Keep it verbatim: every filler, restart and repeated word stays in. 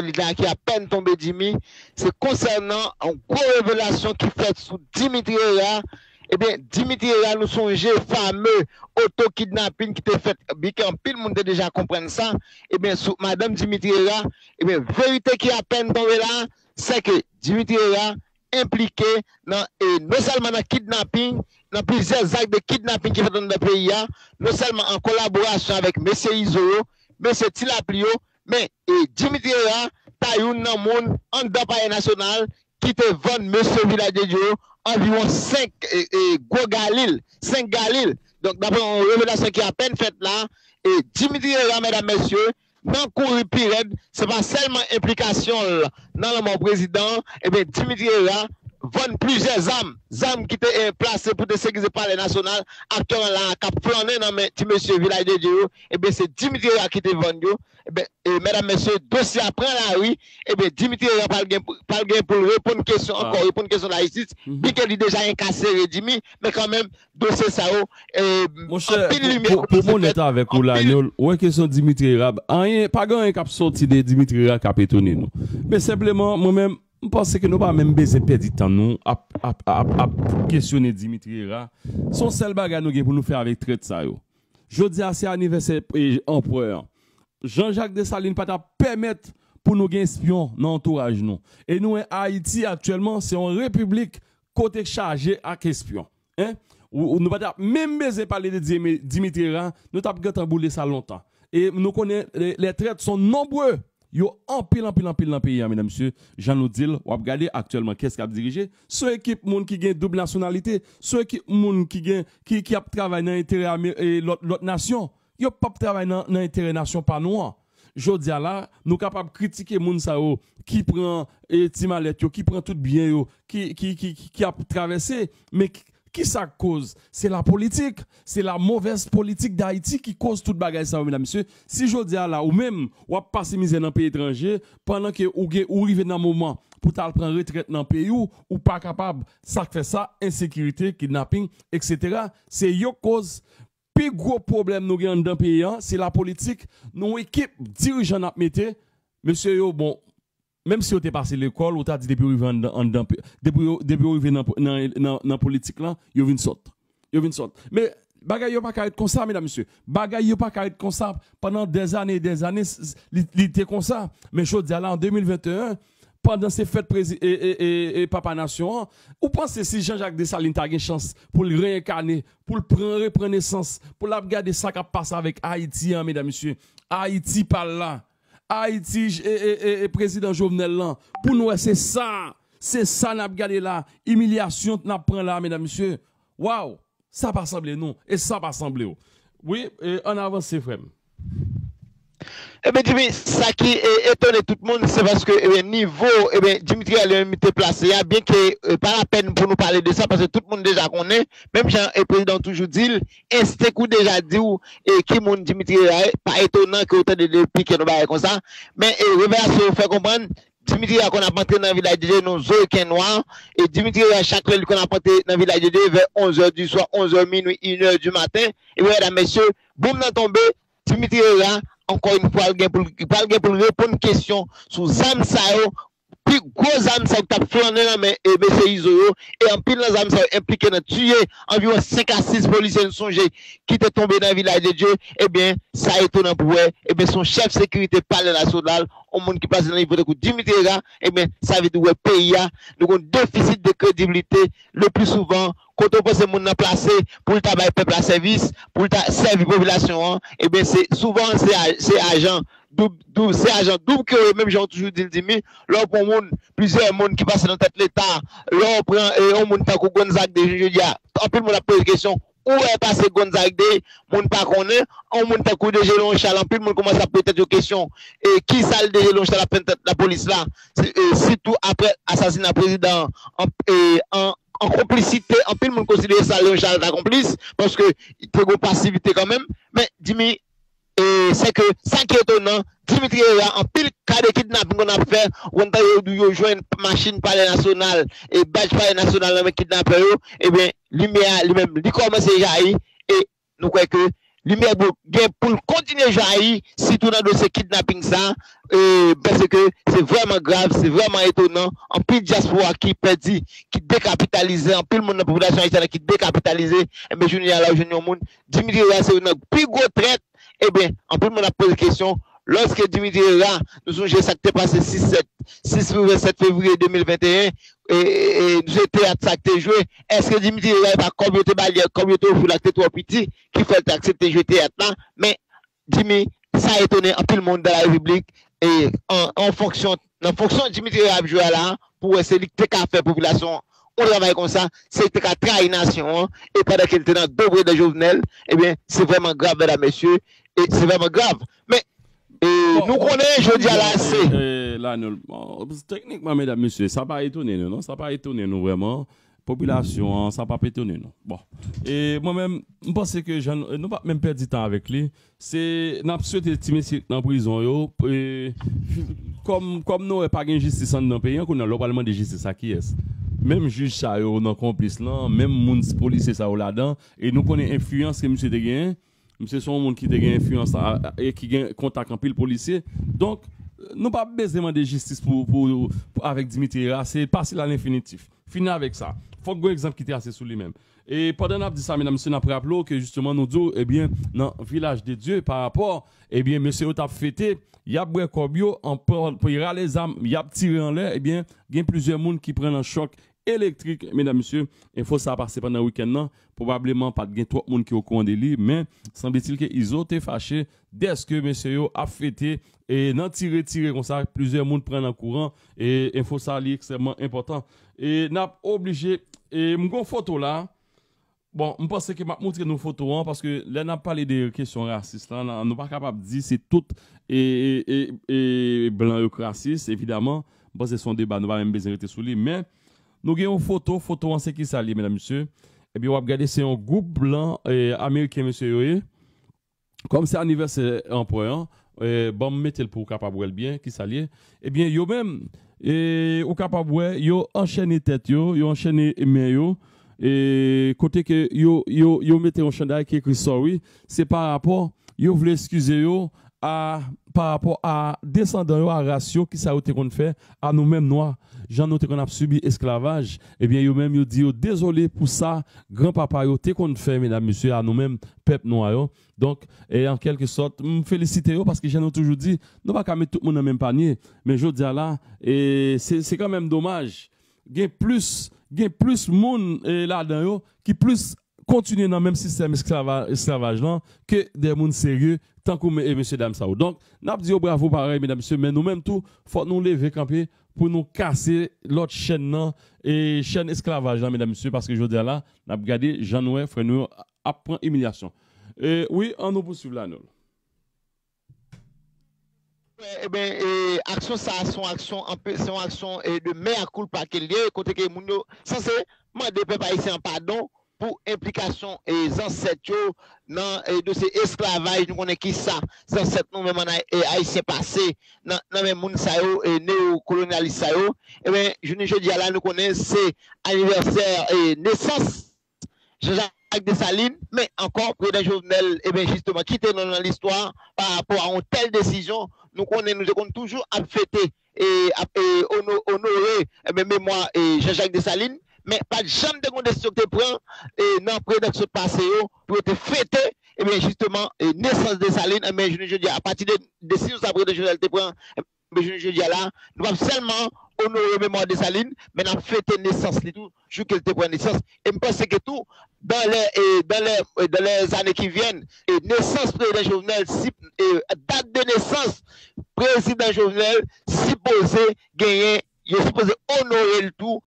li la ki apèn tonbe, Jimmy, se konsènan yon gwo revelasyon ki fèt sou Dimitri Herard. Ebyen, Dimitri Herard, nou sonje fame oto kidnapin ki te fèt, byen ke anpil moun te deja konprann sa. Ebyen, sou madanm Dimitri Herard, ebyen, verite ki apèn tonbe la, se ke Dimitri Herard enplike nan, e, non sèlman nan kidnaping, nan plizyè zak de kidnaping ki fèt anndan peyi a, non sèlman an kolaborasyon avèk mesye Izo yo, mesye Ti Lapli yo, men, e, Dimitri Herard ta youn nan moun anndan Palè Nasyonal ki te vann mesye Vilaj de Dye yo anviwon senk, e, e, gwo galil, senk galil. Donk, daprè yon revelasyon ki apèn fèt la, e, Dimitri Herard, medam, mesye, nan kouri pi rèd, se pa sèlman enplikasyon l nan lanmò prezidan an, ebyen, Dimitri Herard vann plizyè zam, zam ki te, e, plase pou te sekirize Palè Nasyonal, aktyèlman la a, k ap flannen nan men ti mesye Vilaj de Dye yo, ebyen, se Dimitri Herard ki te vann yo. Ebyen, e, medam, mesye, dosye a pran lari, ebyen, Dimitri Herard pral gen, pral gen pou l reponn kesyon ankò, reponn kesyon lajistis, byen ke li deja enkasere, Jimmy, men kanmenm, dosye sa yo, e, anpil limyè pou mete sou tèt, anpil. Monchè, pou, pou m onèt avèk ou, Laniol, ou wè kesyon Dimitri Herard, anyen, pa gen anyen k ap sòti de Dimitri Herard k ap etone nou. Men senpleman, mwen menm, m panse ke nou pa menm bezwen pèdi tan nou ap, ap, ap, ap kesyone Dimitri Herard. Se yon sèl bagay nou gen pou nou fè avèk trèt sa yo. Jodi a, se anivèsè, e, anperè an. Jean-Jacques Dessalines pa t ap pèmèt pou nou gen espyon nan antouraj nou. E nou wè Ayiti aktyèlman, se yon repiblik kote k chaje ak espyon. Hein? Ou, ou, nou pa t ap menm bezwen pale de Dimi-, Dimitri Herard, nou t ap gentan boule sa lontan. E nou konnen les, les traîtres sont nombreux. Yo anpil, anpil, anpil nan peyi a, medam, mesye. Jan nou di l, w ap gade aktyèlman kiyès k ap dirije. Se yon ekip moun ki gen doub nasyonalite. Se yon ekip moun ki gen, ki, ki ap travay nan enterè ame-, e, lòt, lòt nasyon. Yo p ap travay nan, nan enterè nasyon pa nou an. Jodi a la, nou kapab kritike moun sa yo ki pran, e, ti malèt yo, ki pran tout byen yo, ki, ki, ki, ki, ki ap travèse, men ki, kisa k koz? Se la politik, se la mauvaise politique d'Haïti ki koz tout bagay sa yo, medam, mesye. Si jodi a la, ou menm, w ap pase mizè nan peyi etranje, pandan ke ou gen, ou rive nan moman pou t al pran retrèt nan peyi w, ou pa kapab, sa k fè sa, ensekirite, kidnaping, et cetera, se yo k koz. Pi gwo pwoblèm nou gen anndan peyi an, se lapolitik, nou ekip dirijan n ap mete, mesye yo, bon, menm si yo te pase lekòl, ou ta di depi yo rive anndan, anndan pe-, depi yo, depi yo rive nan, nan, nan, nan politik lan, yo vin sòt. Yo vin sòt. Men, bagay yo pa ka ret konsa, medam, mesye. Bagay yo pa ka ret konsa. Pandan dèzane e dèzane, s-, s-, li, li te konsa. Men jodi a la, an de mil venteyen, pandan se fèt prezi-, e, e, e, e papa nasyon an, ou panse si Jean-Jacques Dessalines ta gen chans pou l reenkane, pou l pran, repran nesans, pou l ap gade sa k ap pase avèk Ayiti an, medam, mesye, Ayiti pa l la. Ayiti, e, e, e, e prezidan Jovenel lan, pou n wè se sa, se sa n ap gade la, imilyasyon n ap pran la, medam, mesye. Waw! Sa pa sanble nou, e sa pa sanble w. Wi, e, ann avanse, frè m. Ebyen, Jimmy, sa ki, e, etone tout moun, se paske, ebyen, nivo, ebyen, Dimitri a li menm te plase a, byen ke, e, pa lapèn pou nou pale de sa, paske tout moun deja konnen, menm jan, e, prezidan toujou di l, enstenk ou deja di w, e, ki moun Dimitri a ye, pa etonan ke w tande li pike yon bagay konsa, men, e, revelasyon yo fè konprann, Dimitri a konn ap antre nan Vilaj de Dye nan zorekenn nwa, e Dimitri a chak lè li konn ap antre nan Vilaj de Dye vè onz è di swa, onz è, minwi, inè di maten, ebyen, medam, mesye, boum nan tonbe, Dimitri Herard, ankò yon fwa, l gen pou l, pral gen pou l reponn kesyon sou zam sa yo, pi gwo zam sa yo k t ap flannen nan men, e, mesye Izo yo, e anpil nan zam sa yo enplike nan tiye anviwon senk a sis polisye, n sonje, ki te tonbe nan Vilaj de Dye, ebyen, sa etonan pou wè, ebyen, se yon chèf sekirite Palè Nasyonal, yon moun ki plase nan nivo tankou Dimitri Herard, ebyen, sa vle di wè peyi a, nou gen yon defisit de kredibilite, le pli souvan, kote w panse moun nan plase pou l ta bay pèp la sèvis, pou l ta sèvi popilasyon an, ebyen, se souvan se a-, se ajan doub, doub, se ajan doub ke yo ye, menm jan w toujou di l, Jimmy, lè w pran yon moun, plizyè moun ki pase nan tèt Leta, lè w pran, e, yon moun tankou Gonzague de jodi a, anpil moun ap poze kesyon, ou wè pase Gonzague de, moun pa konnen, yon moun tankou DG Léon Charles, anpil moun kòmanse ap poze tèt yo kesyon, e, kisa l DG Léon Charles ap fè nan tèt lapolis la, si-, e, sitou aprè asasina prezidan an, e, an, an konplisite, anpil moun konsidere sa Léon Charles ta konplis, paske te gen yon pasivite kanmenm, men Jimmy, e, se ke sa ki etonan, Dimitri Herard, anpil ka de kidnaping konn ap fè, ou konn tande yo di yo jwenn machin Palè Nasyonal, e badj Palè Nasyonal nan men kidnapè yo, ebyen, limyè a li menm, li kòmanse jayi, e nou kwè ke limyè pou, gen pou l kontinye jayi, sitou nan dosye kidnaping sa, e, paske Se vrèman grav, se vrèman etonan. Anpil dyaspora ki pèdi, ki dekapitalize, anpil moun nan popilasyon ayisyèn nan ki dekapitalize. Enben, jounen a la, ou jwenn yon moun, Dimitri Herrard se youn nan pi gwo trèt. Enben, anpil moun ap poze kesyon, lòske Dimitri Herrard, nou sonje sa k te pase sis sèt, sis pou vennsèt fevriye de mil venteyen, e, e, e, nou sonje teyat sa k te jwe, èske Dimitri Herrard e pa kòb yo te ba li a, kòb yo te ofri l la k te twò piti, ki fè l te aksepte jwe teyat la? Men, Jimmy, sa etone anpil moun dans la République, e an, an fonksyon, nan fonksyon Dimitri Herrard ap jwe a la, pou wè se li k te ka fè popilasyon an yon travay konsa, se li k te ka trayi nasyon an, e pandan ke l te nan do prezidan Jovenel, ebyen, se vrèman grav, medam, mesye, e se vrèman grav. Men, e, bon, nou konnen, jodi a la, se. E, e, Lanel, bon, teknikman, medam, mesye, sa pa etone nou, non? Sa pa etone nou vrèman. Popilasyon an, sa p ap etone nou. Bon. E mwen menm, m panse ke jan nou, nou p ap menm pèdi tan avèk li. Se, n ap swete ti mesye k nan prizon yo, e, kòm, kòm nou wè pa gen jistis anndan peyi an, kounye a lè w pral mande jistis a kiyès? Menm jij sa yo nan konplis lan, menm moun polisye sa yo ladan, e nou konnen enfliyans ke misye te genyen. Misye se yon moun ki te gen enfliyans a, a, e ki gen kontak anpil polisye. Donk, nou pa bezwen mande jistis pou, pou, pou avèk Dimitri Herrard, se pase l a lenfinitif. Fini avèk sa. Fòk gen yon egzanp ki trase sou li menm. E pandan n ap di sa, medam, mesye, n ap raple w ke jisteman nou di w, ebyen, nan Vilaj de Dye, pa rapò, ebyen, mesye yo t ap fete, y ap bwè kòb yo, anpil, pou y rale zam, y ap tire anlè, ebyen, gen plizyè moun ki pran nan chòk elektrik, medam, mesye. Enfo sa a pase pandan wikenn nan. Pwobableman, pa t gen twòp moun ki okouran de li, men sanbletil ke Izo te fache dèske mesye yo ap fete e nan tire, tire konsa, plizyè moun pran nan kouran. E enfo sa a, li ekstrèmman enpòtan. E n ap oblije, e m gon foto la. Bon, m panse ke m ap montre nou foto an, paske lè n ap pale de kesyon rasis la, n a, nou pa kapab di se tout e, e, e, e blan yo k rasis, evidaman. M panse se yon deba, nou pa menm bezwen rete sou li. Men, nou gen yon foto, foto an se kisa l ye, medam, mesye? Ebyen, w ap gade, se yon gwoup blan, e, ameriken, mesye yo ye. Kòm se anivèsè anpè an, e, ban m mete l pou w kapab wè l byen, kisa l ye. Ebyen, yo menm, e, ou kapab wè, yo anchène tèt yo, yo anchène men yo, e, kote ke yo, yo, yo mete yon chanday ki ekri sorry, se pa rapò, yo vle eskize yo a, pa rapò a desandan yo, a ras yo, kisa yo te konn fè a nou menm nwa, jan nou te konn ap sibi esklavaj, ebyen, yo menm, yo di yo dezole pou sa granpapa yo te konn fè, medam, mesye, a nou menm, pèp nwa yo. Donk, e, an kèlke sòt, m felisite yo paske jan nou toujou di, nou pa ka met tout moun nan menm panye. Men jodi a la, e, se, se kanmenm domaj. Gen plis, gen plis moun, e, ladan yo ki plis kontinye nan menm sistèm esklava-, esklavaj lan ke de moun serye tankou me-, e, mesye dam sa yo. Donk, n ap di yo bravo parèy, medam, mesye, men nou menm tou, fòk nou leve kanpe pou nou kase lòt chèn nan, e, chèn esklavaj lan, medam, mesye, paske jodi a la, n ap gade jan nou wè frè nou yo ap pran imilyasyon. E, wi, an nou pouswiv la, nou. Eben, e, aksyon sa a se yon aksyon anpe, se yon aksyon, e, de mea culpa ke l ye, kote ke moun yo sanse mande pèp ayisyen an padon pou enplikasyon, e, zansèt yo nan, e, dosye esklavaj. Nou konnen kisa zansèt nou menm an Ay-, e, ayisyen pase nan, nan men moun sa yo, e, neyokolonyalis sa yo. Eben, jounen jodi a la, nou konnen se anivèsè, e, nesans Jean-Jacques Dessalines, men ankò, prezidan Jovenel, eben, jisteman, kite nou nan listwa pa rapò a yon tèl desizyon. Nou konnen nou te konn toujou ap fete, e, ap, e, ono-, onore, eben, memwa, e, Jean-Jacques Dessalines, men pa t janm te gon desizyon ki te pran, e, nan prezidan ki sot pase yo, pou yo te fete, eben, jisteman, e, nesans Dessalines, eben, jounen jodi a, apati de desizyon sa prezidan Jovenel te pran, men jounen jodi a la, nou p ap sèlman onore memwa Desalin, men n ap fete nesans li tou, jou ke l te pran nesans. E m panse ke tou, dans les, e, dans les, e, dans les années qui viennent, e, nesans prezidan Jovenel, si, e, dat de nesans prezidan Jovenel sipoze genyen, yo sipoze onore l tou,